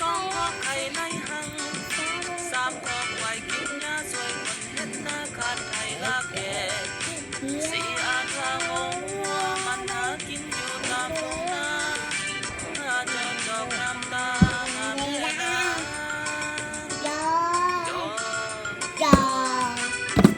ສອງ ຄອກໄກ່ໃນຮັງ ສາມ ຄອກຄວາຍກິນຫຍ້າ ຊ່ວຍຄົນເຮັດນາ ຂາດໄຖລາກແກ່ ສີ່ ອາດວ່າງົວ ມັນຫາກິນຢູ່ຕາມທົ່ງນາ ຫ້າ ຈອດດອກນ້ຳຕາ ຫ້າ ແມ່ນາ ຈອ ຈອ